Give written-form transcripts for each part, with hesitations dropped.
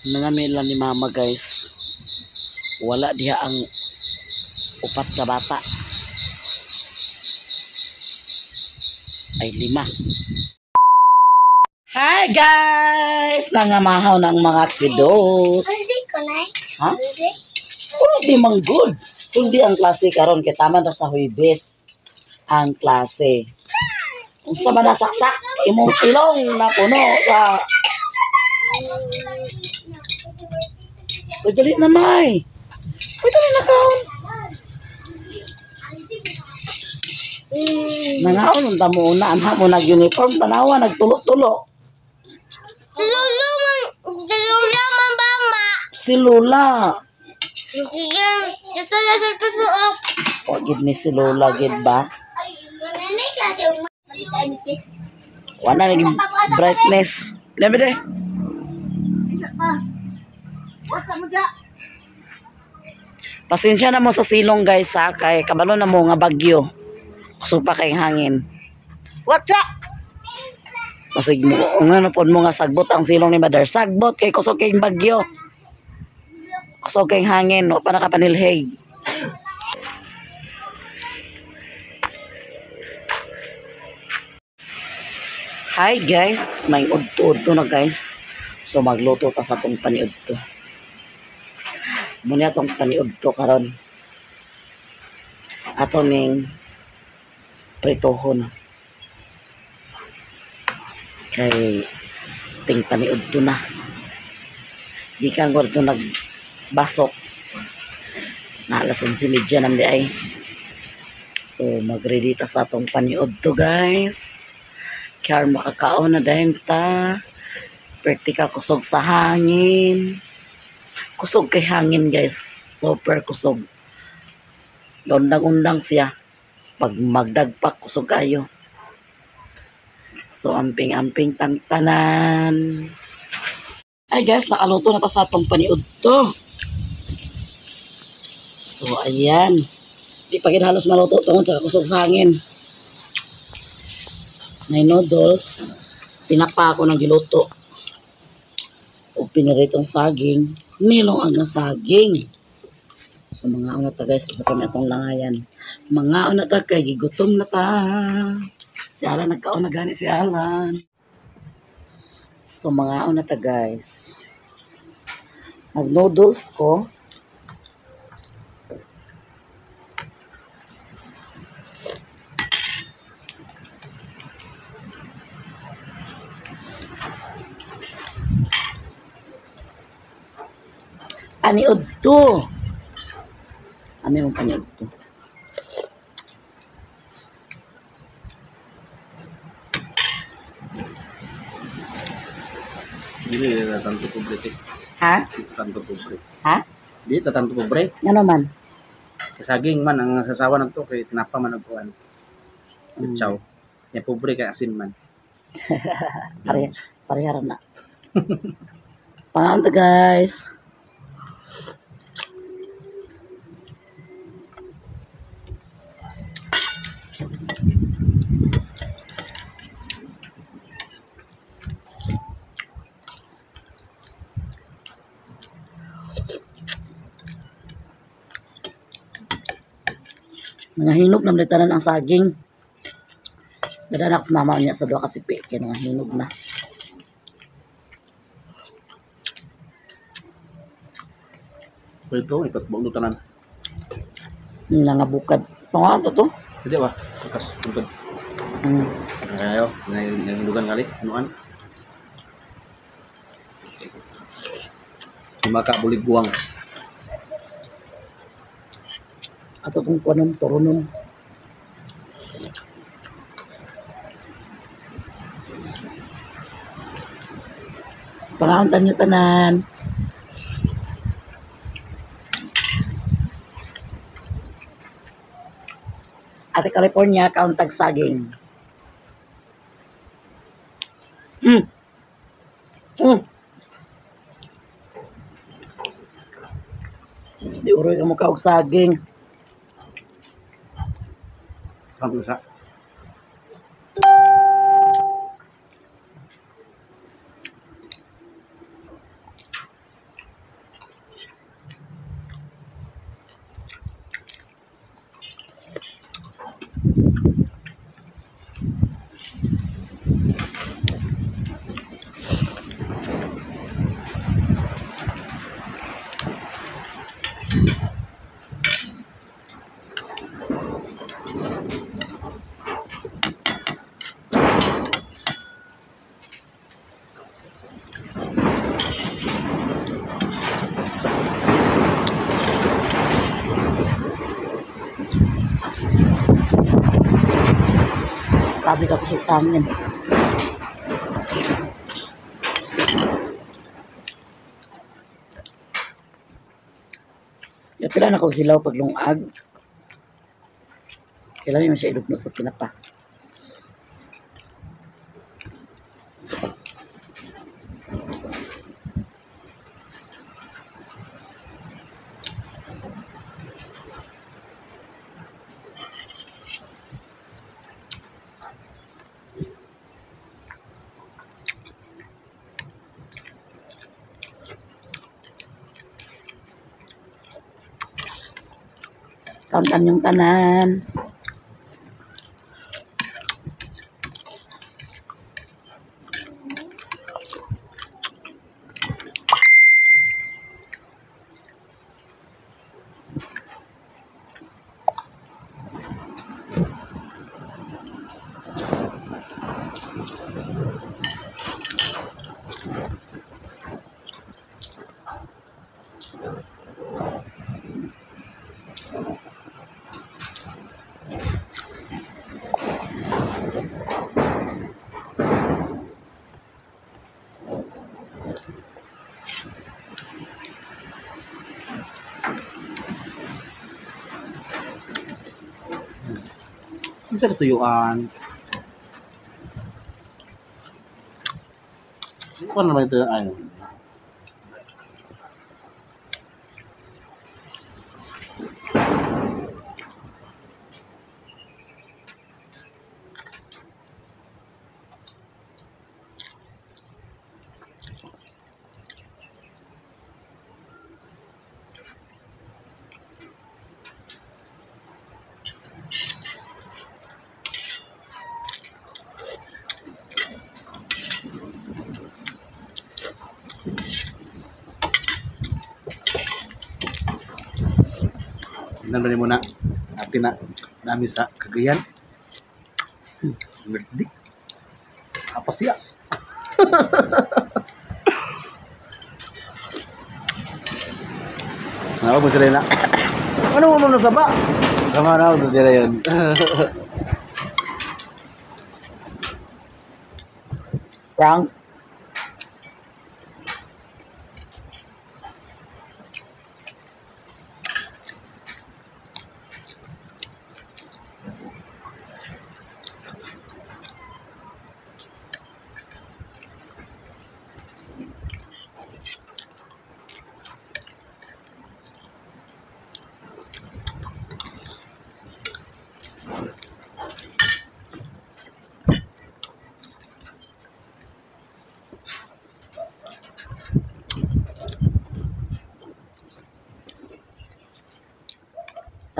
Nangamila ni mama, guys. Wala diha ang upat ka bata. Ay, lima. Hi guys! Nangamahaw ng mga kidos. Ha? Hindi man good. Hindi ang klase karon kay tama na sa Huwebes ang klase. Unsa man nasaksak imong ilong na puno sa. Uy, dali na, May. Uy, dali na kaon. Nangaon unta mo una, anha mo nag-uniform, tanawa, nagtulo-tulo. Si Lolo man, si Lola man ba ma? Si Lola. Gusto na sa tusuok. O, gid ni si Lola, gid ba? Wala naging brightness. Lemme de. Pasensya na mo sa silong, guys, ha, kay kabalo na mo nga bagyo. Kusog pa kay hangin. What ka? Pasig mo, nga na pod mo nga sagbot ang silong ni Mother. Sagbot kay kusog kay bagyo. Kusog kay hangin, wa pa nakapanilhig. Hi guys, may udto-udto na, guys. So magluto ta sa atong paniudto. Muna atong paniudto karon. Ato ning pritohon. Kay ting paniudto na. Gikan ko dito nagbasok. Na alas 11:30 na ay. So magready ta sa atong paniudto, guys. Kaya makakaon na dahil ta. Praktika kusog sa hangin. Kusog kay hangin, guys. Super kusog. Undang-undang siya. Pag magdagpak, kusog kayo. So amping-amping tantanan. Ay guys, nakaluto na ta sa atong paniudto. So ayan. Di pa gid halos maluto tungod sa kusog sa hangin. Nay noodles, tinapa ako ng giluto. O piniritong saging, nilong ang saging. So mga una ta, guys, sa kami atong langayan. Mga una ta kay gigutom na ta. Si Alan nagkaon na gani si Alan. So mga una ta, guys. Mag noodles ko. Paniud to. Ami mong paniud to. Dili na tanto pobre te. Ha? Tanto pobre. Ha? Di ta tanto pobre. Ngano man? Kasaging man ang sasawa nagto kay tinapa man og kuan. Chow. Ya pobre kay asin man. Pare pareha na. Pangaon ta, guys. Mga hinog na tanan ang saging. Dada na ako sa mama niya sa duha ka sipi kay mga hinog na. Pwede ikot buong tanan. Nangabukad. Pangaon to to? Hindi ba? Bukas tungkod. Ayo, nangilugan kali, anuan. Lima ka bulig buwang. Ato tong kuanon, turonon. Pangaon tanyo tanan. Ate California, kauntag saging. Di uroy ka mukha og saging. Sabi sa. Grabe ka kusog sa hangin. Ya, pila na kog hilaw pag lungag. Kailangan mo siya ilugno sa tinapa. Kauntan yung tanan. Unsa na tuyuan? Kuan naman ito ay. Tingnan mo na atin na dami sa Cagayan. Merdi. Apa siya? Ano mo sila na? Ano mo na saba? Tama na ako sila yun. Frank.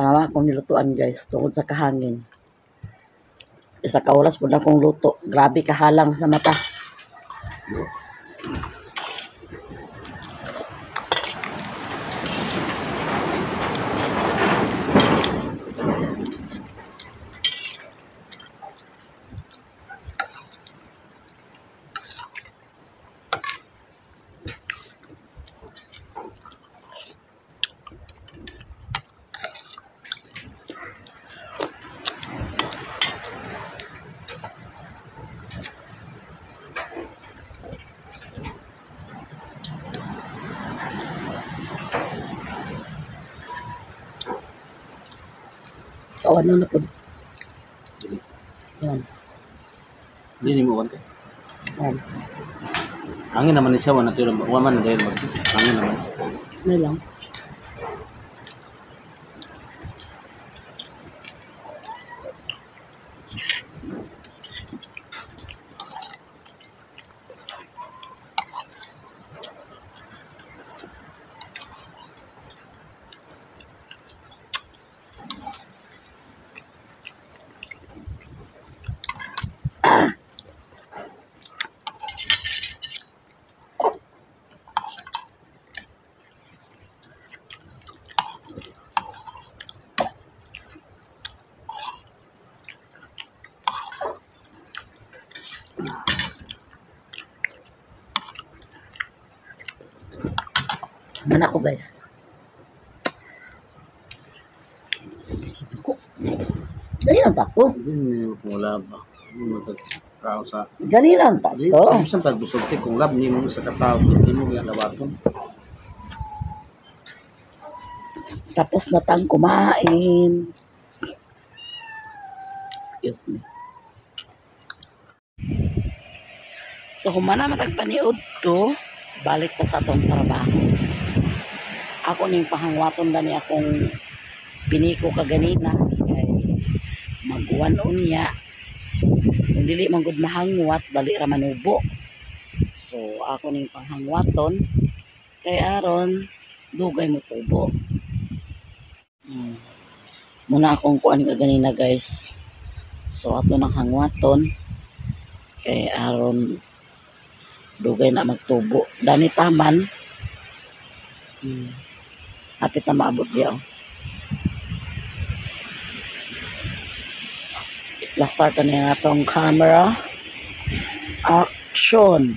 Tama akong nilutuan guys, tungod sa kahangin. Isa ka oras po na akong luto. Grabe kahalang sa mata. Kawan na po. Yan. Hindi mo kante. Yan. Hangin naman ni siya wala tiro, wa man dahil mag hangin naman. Ano lang. Man ako guys. Ko. Dali lang tako. Hindi mo wala ba. Magkakao sa Gani lang ta Di, to. sa bisan pag busog ti kung love nimo sa katao, hindi mo nga lawaton. Tapos na tang kumain. Excuse me. So humana matag paniud to, balik pa sa atong trabaho. Ako ning pahangwaton dani akong piniko kaganina kay magwan unya. Kung dili man gud mahangwat, dali ra manubo. So ako ning panghangwaton kay aron dugay mo tubo. Muna akong kuan kaganina, guys. So ato nang hangwaton kay aron dugay na magtubo. Dani taman. Hapit na maabot diya. Oh. Last start na niya atong camera. Action!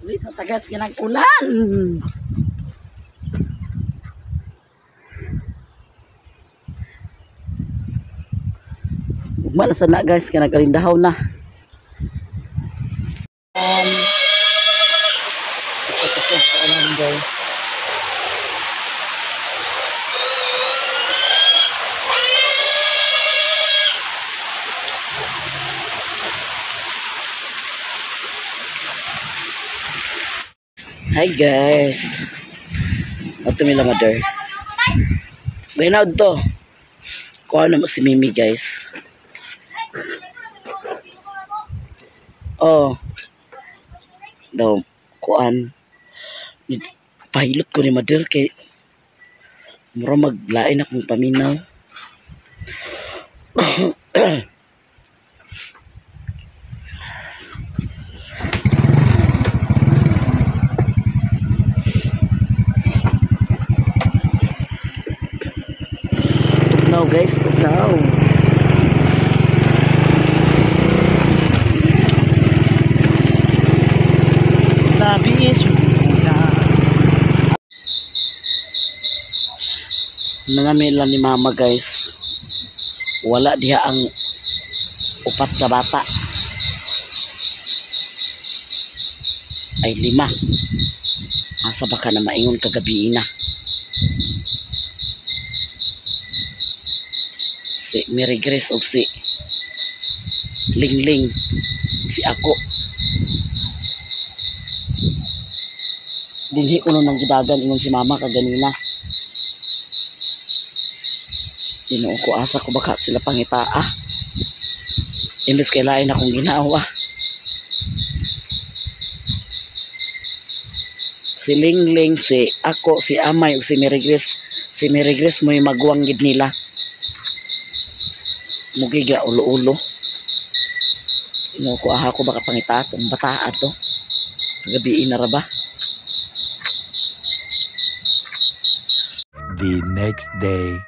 Uy, sa tagas ka ng ulan. Ugma na sana guys, kaya nagalindahaw na. Ito sa ulan guys. Hi guys. Ato mila mother. Gaynaw to. Kuha na mo si Mimi guys. Oh. Daw kuan. Pahilot ko ni mother kay mura maglain akong paminaw. Tugnaw guys, tugnaw. Labis muna. Nanami lang ni mama guys. Wala diha ang upat ka bata. Ay 5. Asa ba ka na maingon kagabi na? Si Mary Grace og si Lingling si ako. Dinhi kuno nang gidagan ingon si mama kaganina. Ginoo ko, asa ko baka sila pangitaa. Imbes kay lain akong ginawa. Si Lingling, si ako, si Amay ug si Mary Grace. Si Mary Grace mo'y maguwang gid nila. Mugiga ulo-ulo. Ginoo ko, aha ko baka pangitaa tong bataa to. Gabi na ra ba? The next day.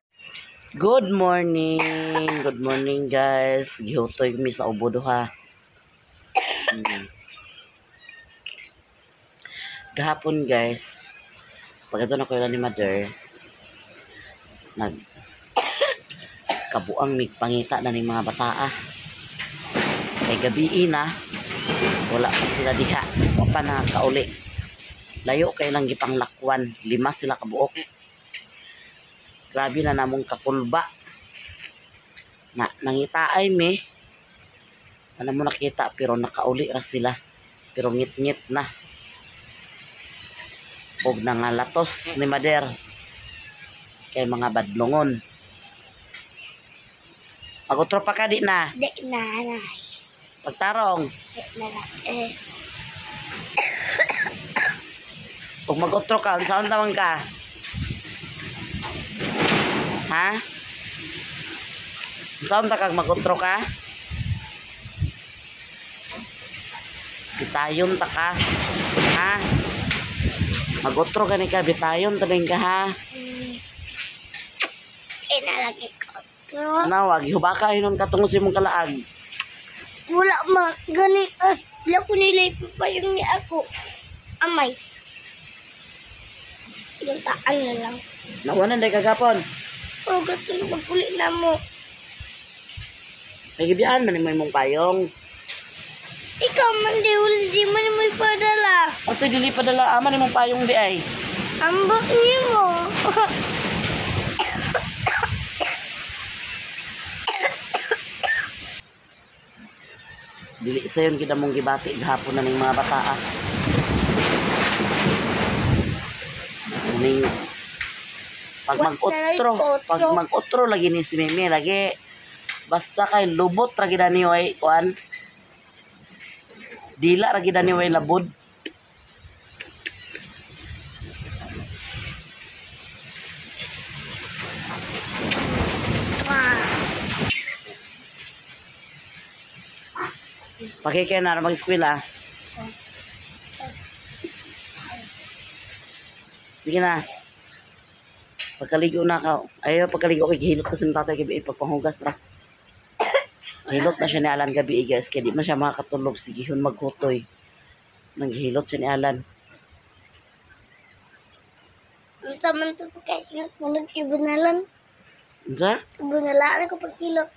Good morning. Good morning guys. Gihutoy mi sa ubo duha. Gahapon guys, pagkato na ko ni mother, nag kabuang mig pangita na ning mga bataa. Kay gabi na, wala pa sila diha. Wa pa na kauli. Layo kay lang gipanglakwan, 5 sila kabuok. Grabe na namong kakulba. Na nangita ay me. Wala mo nakita pero nakauli ra sila. Pero ngit-ngit na. Og nangalatos ni Mader kay mga badlongon. Magutro pa ka di na? Di na, nay. Pagtarong? Di na, eh. Ug magutro ka, unsaon taman ka? Ha? Unsaon ta kag magutro ka? Pitayon ta ka? Ha? Mag-otro ka ni ka, bitayon taning ka ha. Eh, nalagi ko. Pero, Nawag, hubaka hinon ka tungod sa imong kalaag. wala ma, gani, ah, wala ko nila ipapayong ni ako. Amay. Yung taan na lang. Nawanan day kagapon. Oh, gusto na pagpuli na mo. Kay gibiyaan man nimo imong payong. Ikaw man di, wala di man mo ipadala. Asa dili padala aman imong payong di ay. Ambak niyo mo. Dili sayon gid among gibati gahapon na ning mga bata ah. Ning pag mag-otro, pag mag-otro lagi ni si Meme lagi basta kay lubot ra gid ani way kuan. Dila ra gid ani way labod. Pakikay na ra mag-eskwela. Sige na. Pagkaligo na ka. Ayaw, pagkaligo kay gihilot kasi ng tatay gabi pagpanghugas ra. Hilot na siya ni Alan gabi guys. Kaya di man siya makakatulog. Sige hun maghutoy. Nanghilot siya ni Alan. Unsa man to pagkahilot mo nag-ibunalan. Unsa? Ibunalaan ko pagkilot.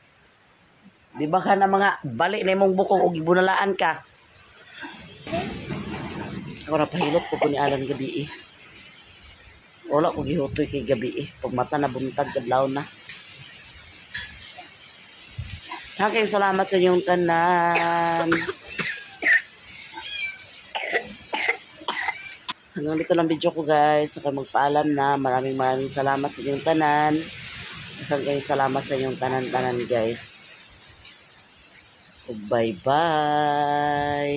Di ba ka na mga balik na imong bukog og gibunalaan ka? Ako na pahilot ko ni Alan gabi eh. Wala ko gihutoy kay gabi eh. Pag mata na buntag, kadlaw na. Okay, salamat sa inyong tanan. Hanggang dito lang video ko guys. Saka magpaalam na. Maraming maraming salamat sa inyong tanan. Hanggang salamat sa inyong tanan-tanan guys. Bye-bye.